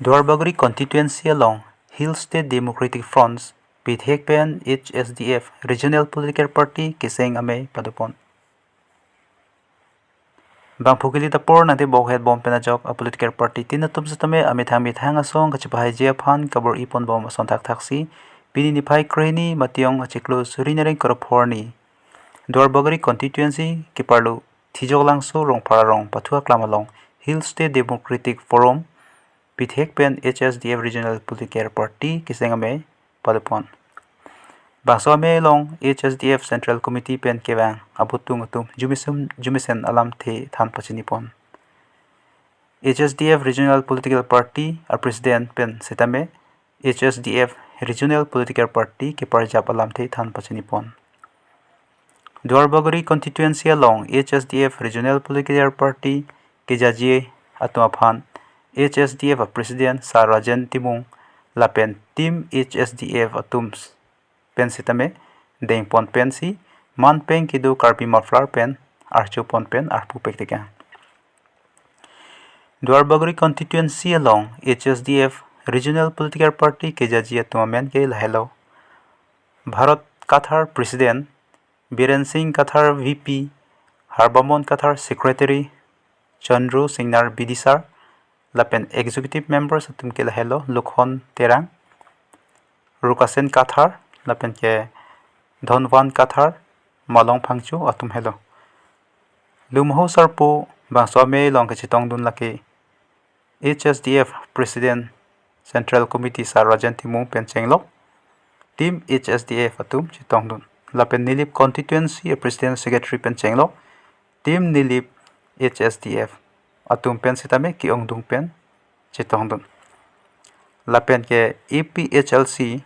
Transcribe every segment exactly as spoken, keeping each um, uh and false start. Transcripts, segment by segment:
Duarbagori constituency along Hill State Democratic Front, pithek pen H S D F regional political party keseng amei padopon. Bangphu kilit apor nangtebok het bom pen ajok a political party tin atum setame amethang methang asong kachepahaiji aphan kabor-ipon bom ason thakthaksi, pini niphai krehini Matiyong achiklo suri nereng kropho arni Duarbagori constituency keparlo Thijok Langso Rongphar arong pathu aklam along Hill State Democratic Forum, pithek pen H S D F regional political party keseng amei padopon. Bangso amei along H S D F Central Committee pen kevang abutung atum jumesen jumesen alamthe than pachinipon. H S D F regional political party a president pen setame H S D F regional political party keparjap alamthe than pachinipon. Duarbagori constituency along H S D F regional political party kejaji atum aphan H S D F a president Sir Rajen Timung lapen team H S D F atum pen setame dengpon pensi manpeng kedo Karbi muffler pen archopon pen arpu pektekang. Duarbagori constituency along H S D F regional political party kejaji atum amen ke lahelo: Bharat Kathar president, Biren Singh Kathar V P, Harbamon Kathar secretary, Chandru Singnar B D sir, lapen executive members atum ke lahelo: Lukhon Terang, Rukasen Kathar, lapen ke Dhonwan Kathar, Malong Phangcho atum helo. Lumho sarpo bangso amei along kachetongdun lake H S D F president Central Committee Sir Rajen Timung pen chenglok team H S D F atum chetongdun. Lapen Nilip constituency a president secretary pen chenglok team Nilip H S D F atum pen setame ke-ongdung pen chetongdun. Lapen ke A P H L C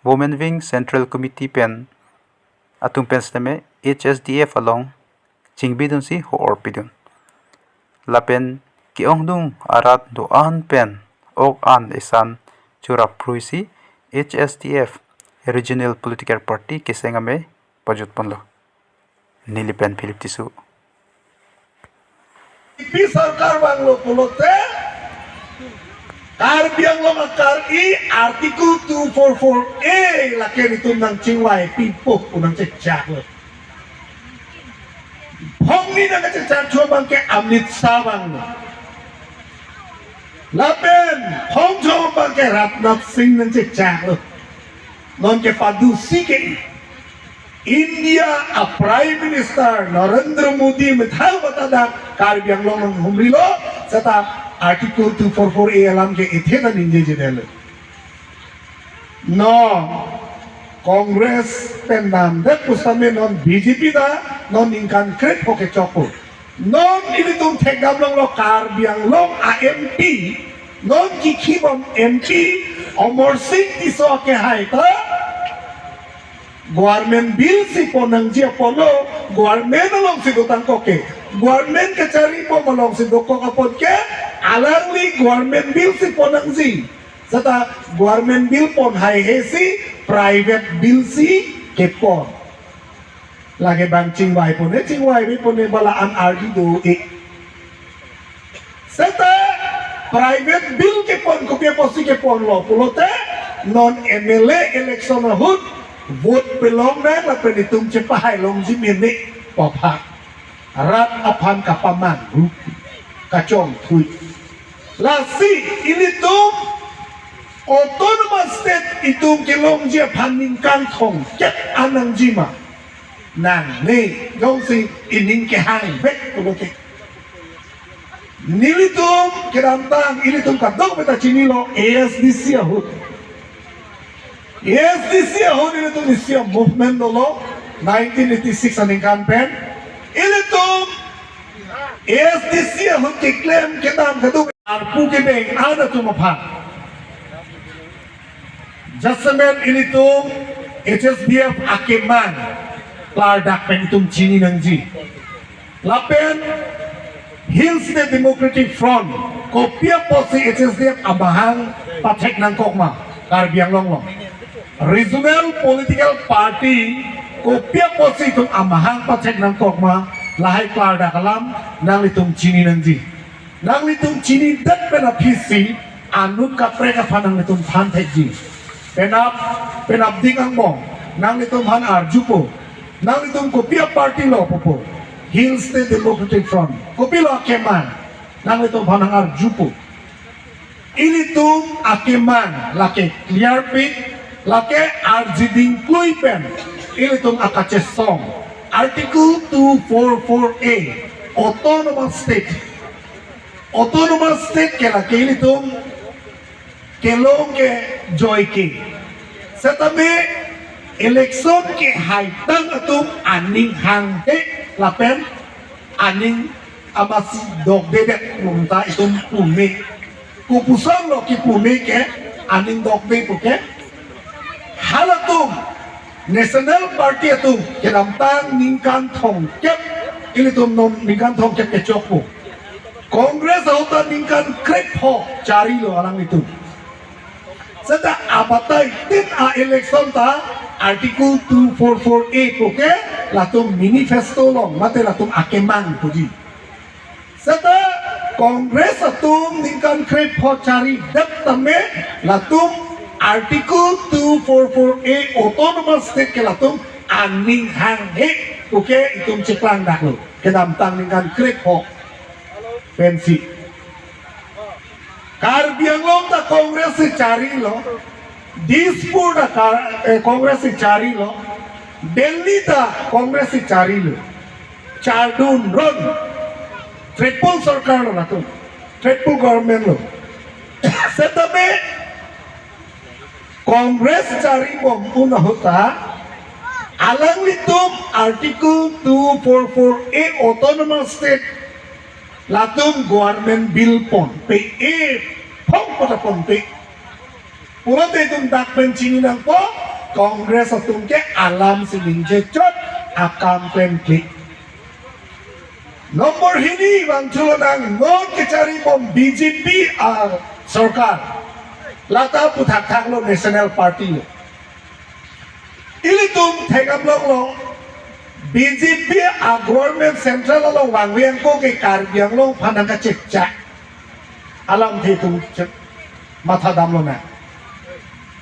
Women Wing Central Committee pen atum pen setame H S D F along chingbidunsi ho-or pidun. Lapen ke-ongdung arat do-an pen ok an esan chorap pruisi H S D F regional political party keseng amei pajutponlo. Neli pen Philip Tisso. Pi sarkar vanglo pulote Karbi Anglong akar-i Article two four four A lake nelitum nangchingvai pipo pu nangchechaklo. Phongni nangchechak chua abang ke Amit Shah vanglo. Lapen phongcho abang ke Rajnath Singh nangchechaklo. Non ke padusi ke India a Prime Minister Narendra Modi methang bata dak Karbi Anglong nanghumrilo, seta Article two four four A alam ke ethe ta ningjejedetlo. Non Congress pen namdet pusitame non B J P ta non ningkan kre-pho kechokpo. Non ilitum thekdam longlo Karbi Anglong a M P, non kikhibom M P Amarsing Tisso akehai ta government bill si pon nangji apotlo, government alongsi dotang kok ke. Government kacharibom alongsi dokok apot ke, alangli government bill si pon nangji. Seta government bill pon haihesi private bill si kepon. Lake bang chingvai pon-e, chingvai bi pon-e, bala an ardi do-e. Seta private bill kepon, kopi apotsi keponlo pulote, non M L A election ahut vote pelong nang lapen itum chepahai longji mene pu aphan. Rat aphan kapamangrup, kachongthui. Lasi ilitum Autonomous State itum kelongji aphan ningkan thomkep an nangji ma? Nangne, jongsi ining kehang vek pulote. Nelitum kedamtang, ilitum kadokave ta chinilo A S D C ahut. A S D C ahut ilitum isi a-movement dolo, nineteen eighty-six aningkan pen. Ilitum A S D C ahut keklem kedam kaduk arpu kedeng an atum aphan. Jasemet ilitum H S D F akemang klardak pen itum chini nangji. Lapen Hill State Democratic Front kopi apotsi H S D F amahang pathek nangkok ma Karbi Anglong along? Regional political party kopi apotsi itum amahang pathek nangkok ma, lahai klardak alam nanglitum chini nangji. Nanglitum chinidet pen aphisi Anut kaprek aphan nanglitum than thekji. Penap, penap ding angbong nanglitum aphan arjupo. Nanglitum kopi a-party lo pupo. Hill State Democratic Front. Kopilo akemang? Nanglitum aphan nang-arjupo. Ilitum akemang lake clear pik, lake arji dingklui pen ilitum akachesong. Article two four four A, Autonomous State. Autonomous State ke lake ilitum kelong ke joike. Setame election kehai tang atum aning hanghe lapen aning amasi dokdedet, nonta itum pume. Kopuson lo kipume ke, aning dokde pu ke? Halatum National Party atum kedamtang ningkan thomkep, ilitum non ningkan thomkep kechokpo. Congress ahut ta ningkan krepho charilo alanglitum. Seta abatai tin a-election ta Article two four four A pu ke latum manifesto along mate latum akemang puji. Seta Congress atum ningkan krepho charidet tame latum Article two four four A Autonomous State ke latum aning hanghe pu ke itum cheklangdaklo. Kedamtang ningkan krepho pensi Karbi Anglong ta Congress si charilo, Dispur ta Kar-, eh, Congress si charilo, Delhi ta Congress si charilo. Chardun ron. Triple sorkar lo latum. Triple government lo. Setame Congress charibom un ahut ta alanglitum Article two four four A Autonomous State latum government bill ponpe, e phong kota ponpe. Pulote itum dak pen chini nangpo, Congress atum ke alam si ningje chot, akam klem klik. Nombor hini vangthu lonang, non kecharibom B J P a-sorkar. Lata puthakthak lo, National Party lo. Ilitum thekam longlo, B J P a-government central along vangve ako ke Karbi Anglong aphan nangkachekchak. Alamthe itum chek matha damlonang.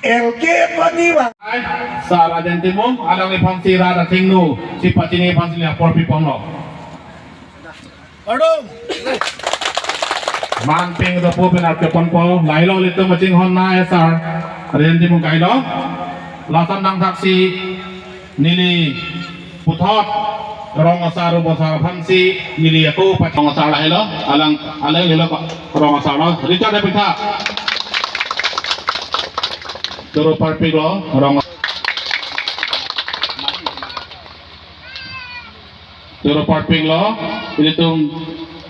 L K pani vang. Hai, Sir Rajen Timung, alangliphan si rat athengno chepachini aphan si apor piponlo. Ardom. Manpeng dopo penap keponpo, lahelo ilitum machinghon na, eh, Sir Rajen Timung kailo. Lason nangthaksi neli puthot rong asar, rubosar aphan si neli ako pachini. Rong asar lahelo, alang, alang lahelo rong asar lo. Richard Debitha. Choro parpik lo, rong. Choro parpik lo, ilitum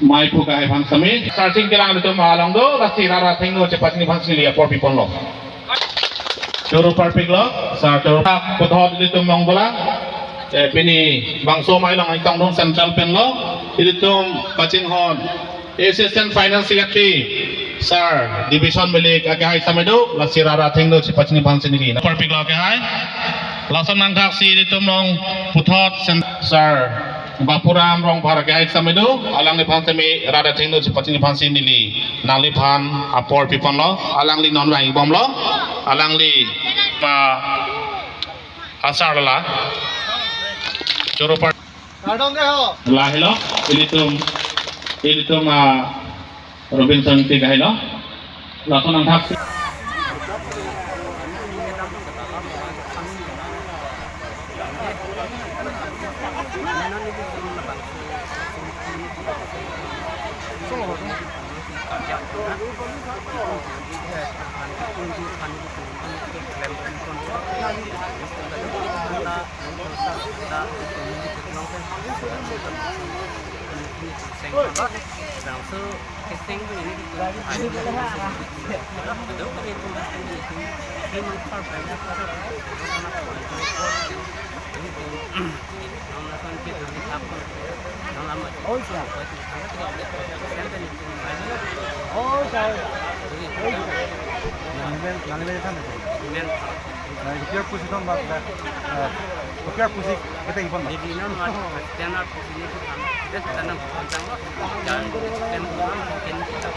mei phu kahai aphan sami. Sir Sing Terang ilitum along do, lasi rat athengno chepachini aphan si neli apor piponlo. Choro parpik lo, Sir choro puthot ilitum mong bola. Eh, pini bangso mei along itong dong central pen lo, ilitum kachinghon Assistant Finance Secretary, Sir Division Milik akehai sami do, lasi rat athengno chepachini aphan si neli. Parpik lo akehai. Lason nangthaksi ilitum along puthot sen-, Sir Bapuram Rongphar akehai sami do, alangliphan sami rat athengno chepachini aphan si neli nangliphan apor piponlo, alangli non vang bomlo, alangli pa asar la. Choro par- Kardom dei ho. Lahelo, ilitum, ilitum, ah, Robinson Tik lahelo. Lason nangthak. Oi, sir. Oi, sir. Nang ben, nang ben than. Nang ben pusi thom bak, bak. Eh, kopi pusi kita ipon bak. Jadi, non, non, dan art pusi ini tuh kan. Dia sudah nang bukan sama. Dan, dan bukan mungkin kita.